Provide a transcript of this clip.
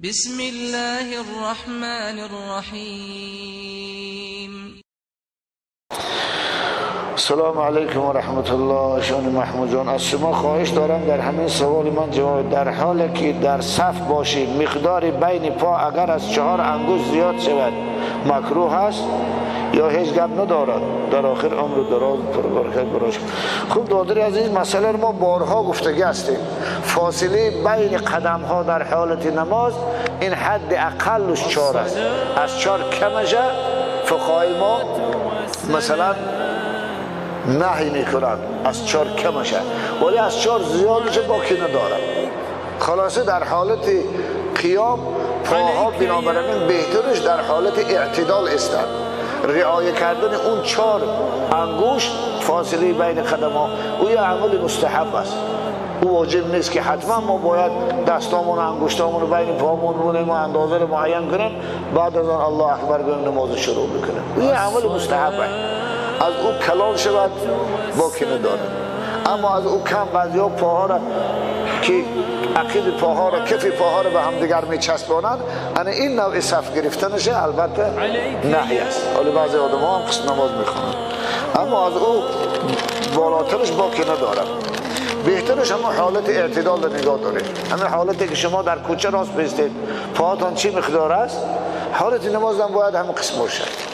بسم الله الرحمن الرحیم. السلام علیکم و رحمت الله. شان محمود جان، از شما خواهش دارم در همین سوال من جواب. در حالی که در صف باشیم، مقدار بین پا اگر از 4 انگشت زیاد شود مکروه است یا هیچ گپ ندارد؟ در آخر عمر دراز پربرکت براش. خب دادر عزیز، مسئله ما بارها گفتگی هستیم. فاصله بین قدم ها در حالت نماز این حد اقلش 4 است. از 4 کمشه فقهای ما مثلا نهی میکنند، از 4 کمشه، ولی از 4 زیادش باکی ندارد. خلاصه در حالت قیام پاها بنابراین بهترش در حالت اعتدال استند. رعایه کردن اون 4 انگشت فاصله بین قدم ها او یه عمل مستحب است. او واجب نیست که حتما ما باید دستامون و انگشتامون رو بین پامون بونیم و اندازه رو معین کنیم، بعد از آن الله اکبر گوییم نماز شروع بکنیم. او یه عمل مستحب است. از او کلان شود باکی نداره، اما از او کم بعضی ها پاها را که عقیب پاها را کف پاها را به هم دیگر میچسبانند، یعنی این نوع صف گرفتنشه البته نهی است. حالا بعضی آدم ها هم قسم نماز میخوانند، اما از او بالاترش باکی نداره. بهترش همون حالت اعتدال رو نگاه دارید، همین حالتی که شما در کوچه راست بیستید پاهاتان چی مقدار است، حالت نماز هم باید همون قسم باشد.